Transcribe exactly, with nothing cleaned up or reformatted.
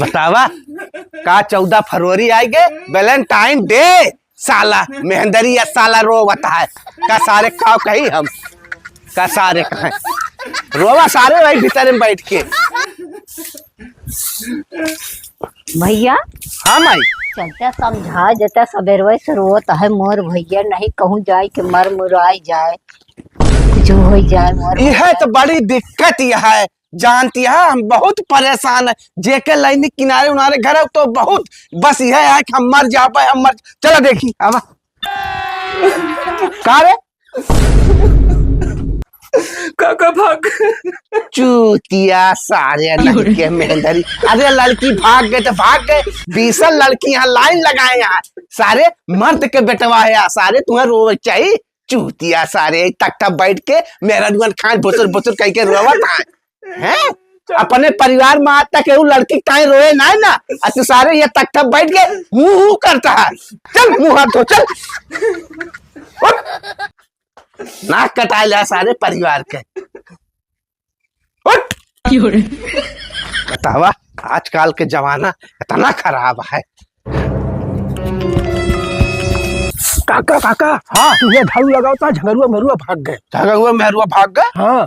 बतावा, का चौदह फरवरी आइ गए, Valentine Day, साला मेहंदरी या साला रोवत है। का सारे का कही हम, का सारे कहें, रोवा सारे वही भीतर में बैठ के। भैया, हाँ माई। चलते समझा देते, सबेरवे से रोत है मोर भैया, नहीं कहूँ जाए कि मर मुराई जाए, कुछ हो जाए मोर यह भैया। तो बड़ी दिक्कत यह है, जानती है हम बहुत परेशान है, जेके लाइन किनारे उनारे घर है तो बहुत, बस यह है कि हम मर जाबे, हम मर, चला देखी अब। का रे? काका भाग। चूतिया सारे लड़के मेहंदरी। अरे लड़की भाग गए तो भाग गए, बीसन लड़की यहाँ लाइन लगाए यहाँ। सारे मर्द के बेटवा है यहाँ, सारे तुम्हें रोवे चाहिए। चूतिया सारे तख्ता बैठ के मेहरारुअन खान भुसुर भुसुर कह के रोवत है। हैं? अपने परिवार में आज तक एगो लड़की काहे रोए ना है ना, और तू सारे ये तख्ता बैठ के हूँ हूँ करता है। चल मुँह हाथ धो, चल। उठ। नाक कटाए ला सारे परिवार के। उठ। बतावा, आजकल के जमाना इतना खराब है। काका, काका, हाँ। तू ये झाड़ू लगाओ ता, झगरुआ मेहरुआ भाग गए। झगरुआ मेहरुआ भाग गए? हाँ।